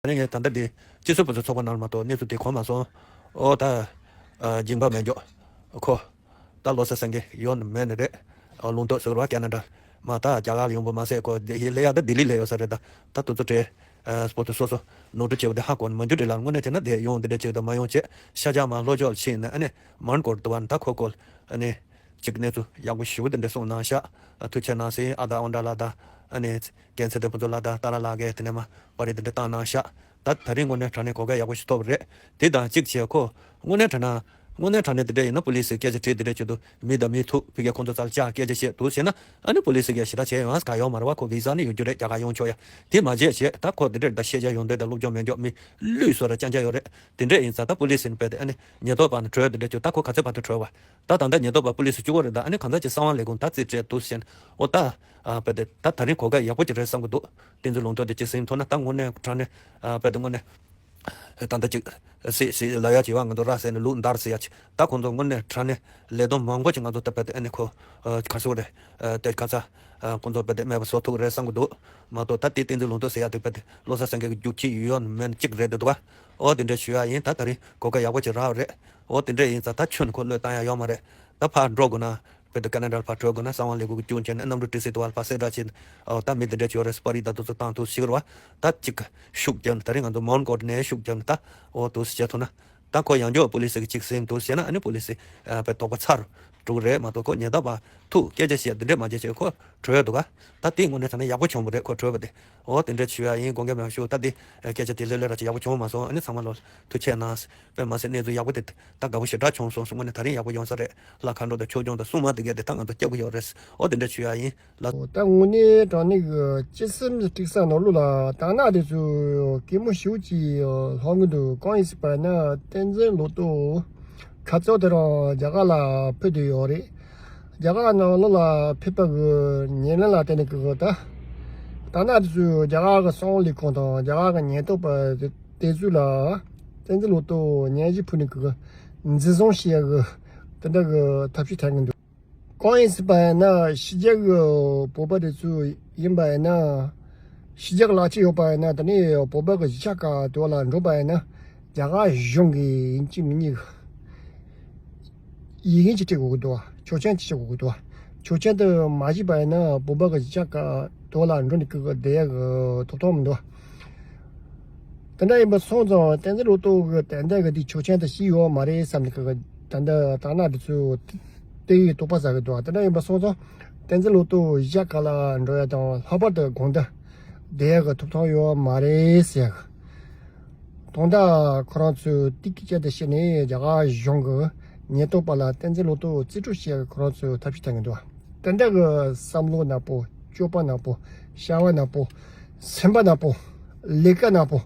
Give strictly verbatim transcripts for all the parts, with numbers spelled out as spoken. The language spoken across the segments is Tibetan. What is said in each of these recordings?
ད་རིང་ངས་ད་ལྟ་འདི་སྤྱི་ཚོགས་བུ་ཚོ་ཚོགས་པ་ནང་ལ་མ་གཏོགས་གནས་ཚུལ་དེ་གོ་མ་སོང་། ཨོ་ད་ཨ་འགྱིང་བག་མེད་འཇོག་ཁོ། ད་བློ་གསལ་སེང་གེ་ཡོད་ནི་མེད་ནི་རེད། ཨ་ལུང་རྟོགས་ཟེར་བ་ཀེ་ན་ཌ་མ་ད་རྒྱ་གར་ལ་ཡོང་བ་མ་ཟད་ཁོ་འདི་ཧི་ལས་ཡག་ད་ལྡི་ལི་ལ་ཡོད་ས་རེད། ད་ད་དུ་ཚོ་བྲེལ་ཨ་སྤོ་ཏུ་སོ་སོ་ནོར་འཁྲུལ་བྱས་པ་དེ་ཧ་གོ་ནི་མ་འཇུ་འདྲེ་ལ་དངོས་གནས་བྱས་ན་དེ་ཡོང་འདི་འདྲ་བྱས་ད་མ་ཡོང་བྱས་ཤ་རྒྱགས་མ་ལྷོ་ཕྱོགས་ལ་ཕྱིན་ནས་ཨ་ནི་མོན་གྷོ་དུ་བ་ད་ཁོ་ཁོ་ལ་ཨ་ནི། གཅིག་གནས་ཚུལ་ཡག་པོ་ཞེ་པོ་དེ་འདྲ་གསུངས་གནང་ཤག་ཐུགས་རྗེ་གནང་ཟེར་ཨ་ད་ཨོན་ཏྲ་ལགས་དང་ཨ་ནི་རྒན་ཚེ་བརྟན་ཕུན་ཚོགས་ལགས་དང་ཏཱ་ར་ལགས་ཀྱིས་དེ་ནས་མ་པར་རིས་དེ་འདྲ་བཏང་གནང་ཤག་ད་ད་རིང་དངོས་གནས་དྲང་གནས་གོ་སྐབས་ཡག་པོ་ཞིག་ཐོབ་རེད། དེ་དང་གཅིག་བྱས་ཁོ་དངོས་གནས་དྲང་གནས་དངོས་གནས་དྲང་གནས་དེ་འདྲ་ཡིན་ན་པུ་ལི་སི་སྐད་ཆ་དྲིས་དེ་འདྲ་བྱེད་དུ་མི་དང་མི་ཐུག་ཕི་གའི་ཁོང་ཚོ་རྩར་བཅར་སྐད་ཆ་བཤད་འདུག་ཟེར་ན་ཨ་ནི་པུ་ལི་སི་གིས་ཞེ་དྲག་བྱས་ཡོང་ཨ་ག་ཡོང་མ་རེད་བ། ཁོ་བི་ཟ་ནི་ཡོད་རྒྱུ་རེད། རྒྱ་གར་ཡོང་ཆོག་ཡ། དེ་མ་བྱས་བྱས་ད་ཁོ་དེ་འདྲ་ད་ཤེས་བྱ་ཡོང་འདོད་ད་སློབ་སྦྱོང་མེད་འཇོག་མི་ལུས་བཟོ་ར་ཅང་ཅང་ཡོད་རེད། དེ་འདྲ་ཡིན་ཙང་ད་པུ་ལི་སི་ནི་བས་ཏེ་ཨ་ནི་ཉེན་རྟོག་པ་ནི་གྲོས་དེ་འདྲ་བྱུང་ད་ཁོ་ག་ཚོད་བར་དུ་གྲོས་བ། ད་ད་ལྟ་ཉེན་རྟོག་པ་པུ་ལི་སི་བཅུ་དགུ་རེད། ད་ཨ་ནི་གང་ལྟར་ཅིག་གསང་བ་ལས་ཁུངས་ད་རྩིས་སྤྲད་འདུག་ཟེར་ནས་ཨོ་ད་ཨ་བས་ཏེ་ད་ད་རིང་གོ་སྐབས་ཡག་པོ་ཅིག་རེད་བསམ་གི་འདུག་བསྟན་འཛིན་ལུང་རྟོགས་དེ་ཅིག་ཟིན་ཐུབ་ན་ད་དངོས་གནས་དྲང་གནས་ཨ་བས་ཏེ་དངོས་གནས་ད་ལྟ་ཅིག་སི་སི་ལ་ཡ་ཅིག་བ་ང་ཚོ་ར་ཟེར་ནས་ལུག་འདར་ཟེར་ཡ་ཅིག་ད་ཁོང་ཚོ་དངོས་གནས་དྲང་གནས་ལས་དོན་མང་པོ་ཅིག་ང་ཚོ་ད་བས་ཏེ་ཨ་ནི་ཁོ་ག་ཚོད་རེད་དེ་ག་ཚ་ཁོང་ཚོ་བས་ཏེ་མེད་པ་བཟོ་ཐུབ་རེད་བསམ་གི་འདུག་མ་གཏོགས་ད་དེ་བསྟན་འཛིན་ལུང་རྟོགས་ཟེར་ཡ་དེ་བས་ཏེ་བློ་གསལ་སེང་གེ་གི་རྒྱུག་ཁྱི་ཡོད་ཡོད་མེད་གཅིག་རེད་འདུག་བ། ཨོ་དེ་འདྲ་ཞུ་ཡ་ཡིན། ད་ད་རིང་གོ་སྐབས་ཡག་པོ་ཅིག་རག་རེད། ཨོ་དེ་འདྲ་ཡིན་ཙང་ད་ཁྱོན་ཁོ་བློས་བཏང་ཡ་ཡོད་མ་རེད། ད་ཕར་འགྲོ་དགོས་ན་བོད་དུ་ཀ་ན་ཌར་ཕར་བྲོས་དགོས་ན་གསང་བ་ལས་ཁུངས་ཀྱི་སྐྱོན་བྱས་ནས་གནམ་གྲུ་ཊི་སི་དུ་བ་ལ་ཕར་གསལ་བསྒྲགས་བྱས། ཨོ་ད་མི་དེ་འདྲ་ཅིག་ཡོད་རེད། སྤ་རི་ད་དུ་ཚོ་བཏང་ཐུབ་ཤིག་རེད་བ། ད་ཅིག་ཤུགས་རྒྱབ་ནས་ད་རིང་ང་ཚོ་མོན་གྷོ་ནས་ཤུགས་རྒྱབ་ནས་ད་ཨོ་དུ་བྱེད་ཐུབ་ན། ད་ཁོ་ཡང་བསྐྱར་པུ་ལི་སི་གི་ཅིག་ཟིན་འདུག་ཟེར་ན་ཨ་ནི་པུ་ལི་སི་ཨ་པའི་དོགས་པ་ཚར་འགྲོ་གི་རེད་མ་གཏོགས་ཁོ་ཉེན་རྟོག་པ་ཐུག་སྐད་ཆ་བཤད་འདི་འདྲས་མ་བྱས་བྱས་ཁོ་བྲོས་འདུག་ག་ད་དེ་དངོས་གནས་དྲང་གནས་ཡག་པོ་བྱུང་བ་རེད་ཁོ་བྲོས་པ་དེ། འོ་དེ་འདྲས་བྱུང་ཡ་ཡིན། དགོངས་འགལ་མེད་པ་ཞུ། ད་དེ་སྐད་ཆ་དེ་ལས་ལས་ར་ཅིག་ཡག་པོ་བྱུང་མ་སོང་། ཨ་ནི་ཚང་མ་ལོ་ཐུགས་རྗེ་གནང་། དཔེ་མ་སྲིད་གནས་ཚུལ་ཡག་པོ་དེ་ད་དགའ་པོ་ཞེ་དྲག་བྱུང་སོང་། དངོས་གནས་ད་རིང་ཡག་པོ་ཡོང་ས་རེད། ལྷ་མཁའ་འགྲོ་དང་ཆོས་སྐྱོང་དང་སྲུང་མ་དེ་གས་དེ་ད་ང་ཚོ་སྐྱབས་ཀྱི་ཡོད་རེད། འོ་དེ་འདྲས་བྱུང་ཡ་ཡིན། ལ། ད་དངོས་གནས་དྲང་གནས་ཀྱི་སྤྱི་སེམས་དཀྲུག་ས་ནོར་ལུག་ལ་དག་སྣང་དེ་ཚོ་གད་མོ་ཞེ་པོ་ཅིག་ལྷོང་གི་འདུག་གང་ཡིན་ཟེར་བ་ན་བསྟན་འཛིན་ལོ་ཏོག་ཁ་རྩང་དེ་རང་རྒྱ་གར་ལ་ཕེབས་བསྡད་ཡོད་རེད། རྒྱ་གར་ནང་ལོགས་ལ་ཕེབས་པ་གི་ཉེ་ལམ་ལ་བརྟེན་ནས་ཀྱི་ད་དག་སྣང་དེ་ཚོས་རྒྱ་གར་གྱི་གསང་བ་ལས་ཁུངས་དང་རྒྱ་གར་གྱི་ཉེན་རྟོག་པ་དེ་ཚོ་ལ་བསྟན་འཛིན་ལོ་ཏོག་སྙན་ཞུ་ཕུལ་ནས་ཀྱི་འཛིན་བཟུང་བྱེད་ཡ་གི་དེ་འདྲ་གི་ཐབས་ཤེས་འཐེན་གྱི་འདུག་གང་ཡིན་ཟེར་བ་ཡིན་ན་ཕྱི་རྒྱལ་གྱི་བོད་པ་དེ་ཚོ་ཡིན་པ་ཡིན་ན། ཕྱི་རྒྱལ་གྱི་ལག་ཁྱེར་ཡོད་པ་ཡིན་ན་དེ་ནས་བོད་པ་གི་གཞིས་ཆགས་ཁག་དེ་བ་ལ་འགྲོ་བ་ཡིན་ན་རྒྱ་གར་གཞུང་གིས་ཡིན་གཅིག་མིན་གཉིས་ཡིག་ངན་ཅིག་སྤྲད་དགོས་ཀྱི་འདུག་ཆོག་མཆན་ཅིག་ཅིག་དགོས་ཀྱི་འདུག་ཆོག་མཆན་དེ་མ་བཞེས་པ་ཡིན་ན་བོད་པ་གི་གཞིས་ཆགས་ཁག་དེ་བ་ལ་འགྲོ་ནས་ཀྱི་བསྡད་ཡ་གི་ཐོབ་ཐང་མི་འདུག་དེ་འདྲ་ཡིན་པ་སོང་ཙང་བསྟན་འཛིན་ལོ་ཏོག་གི་ཏན་ཏན་གི་དེའི་ཆོག་མཆན་དེ་ཞིག་ཡོད་མ་རེད་བསམ་ནས་ཀྱི་ད་ལྟ་དག་སྣང་དེ་ཚོས་དེ་ཡི་དོགས་པ་ཟ་གི་འདུག་དེ་འདྲ་ཡིན་པ་སོང་ཙང་བསྟན་འཛིན་ལོ་ཏོག་གཞིས་ཆགས་ཁག་ལ་འགྲོ་ཡ་དང་ལྷག་པར་དུ་དགོང་དག་བསྡད་ཡ་གི་ཐོབ་ཐང་ཡོད་མ་རེད་ཟེར་ཡ་གི། དོན་དག་ཁོ་རང་ཚོས་དེ་སྐད་ཆ་དེ་བཤད་ནས་རྒྱ་གར་གཞུང་གི་ཉེན་རྟོག་པ་ལ་བསྟན་འཛིན་ལོ་ཏོག་རྩིས་སྤྲོད་བྱེད་ཡ་གི་ཁོ་རང་ཚོས་ཐབས་ཤེས་བསྟན་གི་འདུག་དེ་འདྲ་གི་བསམ་བློ་ནག་པོ། སྤྱོད་པ་ནག་པོ། བྱ་བ་ནག་པོ། སེམས་པ་ནག་པོ། ལས་ཀ་ནག་པོ།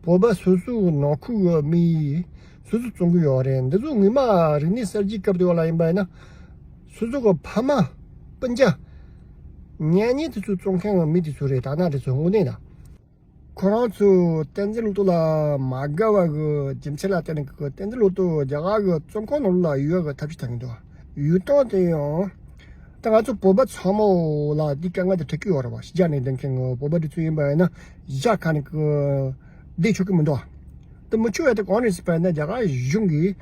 བོད་པ་སོ་སོའི་ནང་ཁུལ་གི་མི་སོ་སོས་བཙོང་གི་ཡོད་རེད། འདི་ཚོ་སྔོན་མ་རིག་གནས་གསར་བརྗེའི་སྐབས་དེ་བ་ལ་ཡིན་པ་ཡིན་ན། སོ་སོ་གི་ཕ་མ་སྤུན་ཀྱག་ཉེ་ཉེ་དེ་ཚོས་བཙོང་མཁན་གི་མི་དེ་ཚོ་རེད། དག་སྣང་དེ་ཚོ་དངོས་གནས་ན། ཁོ་རང་ཚོས་བསྟན་འཛིན་ལོ་ཏོག་ལ་མ་དགའ་བ་གི་རྒྱུ་མཚན་ལ་བརྟེན་ནས་ཀྱི་བསྟན་འཛིན་ལོ་ཏོག་རྒྱ་གར་གི་བཙོན་ཁང་ནང་ལ་ཡོད་གི་ཐབས་ཤེས་བཏང་གི་འདུག་ཡོད་སྟངས་དེ་ཡང་། ད་ང་ཚོ་བོད་པ་ཚང་མ་ལ་འདི་དཀའ་ངལ་དེ་འཕྲད་ཀྱི་ཡོད་རེད་བ། ཕྱི་རྒྱལ་ནས་བསྡད་མཁན་གྱི་བོད་པ་དེ་ཚོ་ཡིན་པ་ཡིན་ན་གཞིས་ཆགས་ཁག་ནས་ཀྱི་བསྡད་ཆོག་གི་མི་འདུག་དེ་མི་ཆོག་ཡ་དེ་གང་རེད་ཟེར་བ་ཡིན་ན་རྒྱ་གར་གཞུང་གིས་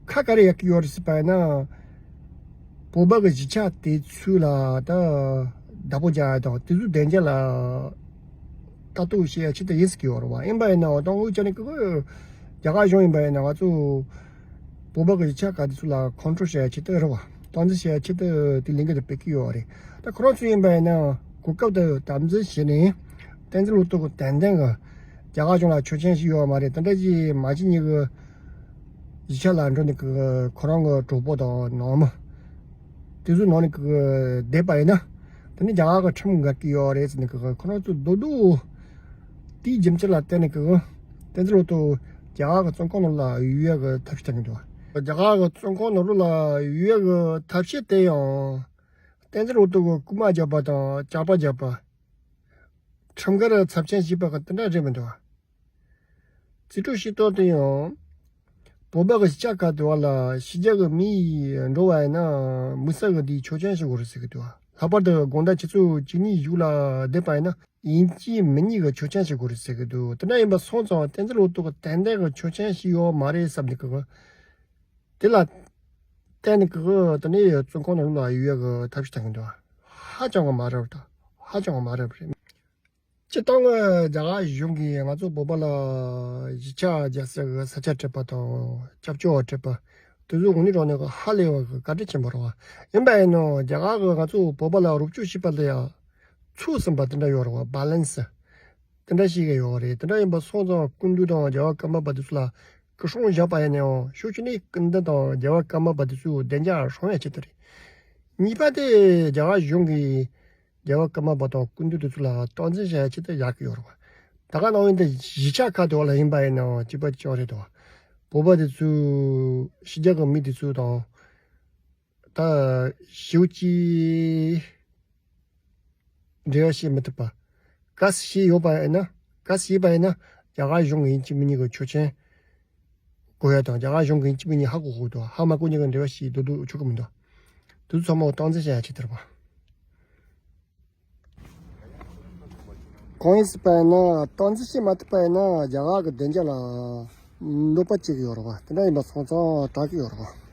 ཁ་ག་རེ་ཡག་གི་ཡོད་རེད་ཟེར་བ་ཡིན་ན། བོད་པ་གི་གཞིས་ཆགས་དེ་ཚོ་ལ་ད་བདག་པོ་རྒྱག་ཡ་དང་དེ་ཚོའི་བདེ་འཇགས་ལ་ལྟ་རྟོག་བྱེད་ཡ་ཆེད་དུ་ཡིན་ཟེར་གི་ཡོད་རེད་བ། ཡིན་པ་ཡིན་ན་ད་དངུལ་ཅན་ནི་ཀི་ཀི་རྒྱ་གར་གཞུང་ཡིན་པ་ཡིན་ན་ང་ཚོ་བོད་པ་གི་གཞིས་ཆགས་ག་དེ་ཚོ་ལ་ཁོན་ཊོལ་བྱེད་ཡ་ཆེད་དུ་རེད་བ། སྟངས་འཛིན་བྱེད་ཡ་ཆེད་དུ་དེ་ལས་འགུལ་དེ་སྤེལ་གི་ཡོད་རེད། ད་ཁོ་རང་ཚོ་ཡིན་པ་ཡིན་ན་གོ་སྐབས་དེ་དམ་འཛིན་བྱས་ནས་བསྟན་འཛིན་ལོ་ཏོག་གི་ཏན་ཏན་གི་རྒྱ་གར་གཞུང་ལ་ཆོག་མཆན་ཞིག་ཡོད་མ་རེད། དེ་འདྲ་ཞིག་མ་བྱེད་ཉིད་གི་གཞིས་ཆགས་ལ་འགྲོ་ནས་ཀྱི་ཁོ་རང་གི་གྲོགས་པོ་དང་ནང་མི་དེ་ཚོའི་ནང་ནས་ཀྱི་བསྡད་པ་ཡིན་ན། དེ་ནི་རྒྱ་གར་གྱི་ཁྲིམས་འགལ་གྱི་ཡོད་རེད་ཟེར་ནས་ཀྱི་ཁོ་རང་ཚོ་རྡོག་རྡོག་དེའི་རྒྱུ་མཚན་ལ་བརྟེན་ནས་ཀྱི་བསྟན་འཛིན་ལོ་ཏོག་རྒྱ་གར་གྱི་བཙོན་ཁང་ནང་ལ་ཡོད་ཡ་གི་ཐབས་ཤེས་བྱ་གི་འདུག་རྒྱ་གར་གྱི་བཙོན་ཁང་ནང་ལོགས་ལ་ཡོད་ཡ་གི་ཐབས་ཤེས་དེ་ཡང་བསྟན་འཛིན་ལོ་ཏོག་གི་རྐུ་མ་རྒྱག་པ་དང་ཇག་པ་རྒྱག་པ། ཁྲིམས་འགལ་ཚབས་ཆེན་བྱས་པ་གི་དེ་འདྲ་རེད་མི་འདུག་རྩིས་སྤྲོད་བྱེད་སྟངས་དེ་ཡང་། བོད་པ་གི་གཞིས་ཆགས་ཁག་དེ་བ་ལ་ཕྱི་རྒྱལ་གི་མི་འགྲོ་བ་ཡིན་ན་དམིགས་བསལ་གི་འདིའི་ཆོག་མཆན་ཞིག་དགོས་རེད་ཟེར་གི་འདུག་ལྷག་པར་དུ་དགོང་དག་ཆུ་ཚོད་བཅུ་གཉིས་གཞུག་ལ་བསྡད་པ་ཡིན་ན་དབྱིན་ཇི་མི་གཉིས་ཀྱི་ཆོག་མཆན་ཞིག་དགོས་རེད་ཟེར་གི་འདུག་དེ་འདྲ་ཡིན་པ་སོང་ཙང་བསྟན་འཛིན་ལོ་ཏོག་གི་ཏན་ཏན་གྱི་ཆོག་མཆན་ཞིག་ཡོད་མ་རེད་བསམ་ནས་གི་གི། དེ་ལ་བརྟེན་ནས་གི་གི་དེ་ནས་བཙོན་ཁང་ནང་ལ་ཡོད་ཡ་གི་ཐབས་ཤེས་བཏང་གི་འདུག་ཧ་ཅང་གི་མ་རབས་དང་ཧ་ཅང་གི་མ་རབས་རེད། སྤྱིར་བཏང་གི་རྒྱ་གར་གཞུང་གིས་ང་ཚོ་བོད་པ་ལ་གཞིས་ཆགས་རྒྱག་སའི་གི་ས་ཆ་སྤྲད་པ་དང་སྐྱབས་བཅོལ་བ་སྤྲད་པ་དེ་ཚོ་དངོས་གནས་དྲང་གནས་གི་ཧ་ལས་པ་གི་བཀའ་དྲིན་ཆེན་པོ་རེད་བ། ཡིན་པ་ཡིན་ནའང་རྒྱ་གར་གིས་ང་ཚོ་བོད་པ་ལ་རོགས་སྐྱོར་བྱེད་པ་ལ་ཡ་ཚུགས་ཟིན་པ་དེ་འདྲ་ཡོད་རེད་བ། བྷ་ལན་སི་དེ་འདྲ་ཞིག་ཡོད་རེད། དེ་འདྲ་ཡིན་པ་སོང་ཙང་སྐུ་མདུན་དང་རྒྱལ་བ་ཀརྨ་པ་དེ་ཚོ་ལ་སྐུ་སྲུང་བཞག་པ་ཡིན་ནའང་ཕྱོགས་གཅིག་ནས་སྐུ་མདུན་དང་རྒྱལ་བ་ཀརྨ་པ་དེ་ཚོའི་བདེ་འཇགས་སྲུང་ཡ་ཆེད་དུ་རེད། གཉིས་པ་དེ་རྒྱ་གར་གཞུང་གིས་རྒྱལ་བ་ཀརྨ་པ་དང་སྐུ་མདུན་དེ་ཚོ་ལ་སྟངས་འཛིན་བྱ་ཡ་ཆེད་དུ་བཞག་གི་ཡོད་རེད་བ། ད་ག་ནང་བཞིན་དུ་གཞིས་ཆགས་ཁག་དེ་བ་ལ་ཡིན་པ་ཡིན་ནའང་གཅིག་པ་གཅིག་རྐྱང་རེད་དོ། བོད་པ་དེ་ཚོ་ཕྱི་རྒྱལ་གི་མི་དེ་ཚོ་དང་ད་ཞེ་པོ་ཅིག་འབྲེལ་བ་བྱེད་མི་ཐུབ་པ། གལ་སྲིད་བྱས་ཡོད་པ་ཡིན་ན། གལ་སྲིད་བྱས་པ་ཡིན་ན་རྒྱ་གར་གཞུང་གི་དབྱིན་ཇི་མི་གཉིས་ཀྱི་ཆོག་མཆན་དགོས་ཡ་དང་རྒྱ་གར་གཞུང་གི་དབྱིན་ཇི་མི་གཉིས་ཧ་གོ་དགོས་འདུག་ཧ་མ་གོ་མཁན་གྱི་འབྲེལ་བ་བྱེད་སྡོད་སྡོད་ཆོག་གི་མི་འདུག་དེ་ཚོ་ཚང་མ་སྟངས་འཛིན་བྱ་ཡ་ཆེད་དུ་རེད་པ། གང་ཡིན་ཟེར་བ་ཡིན་ན་སྟངས་འཛིན་བྱེད་མ་ཐུབ་པ་ཡིན་ན་རྒྱ་གར་གྱི་བདེ་འཇགས་ལ་གནོད་པ་བྱེད་ཀྱི་ཡོད་རེད་པ། དེ་འདྲ་ཡིན་པ་སོང་ཙང་དྲག་གི་ཡོད་རེད་པ།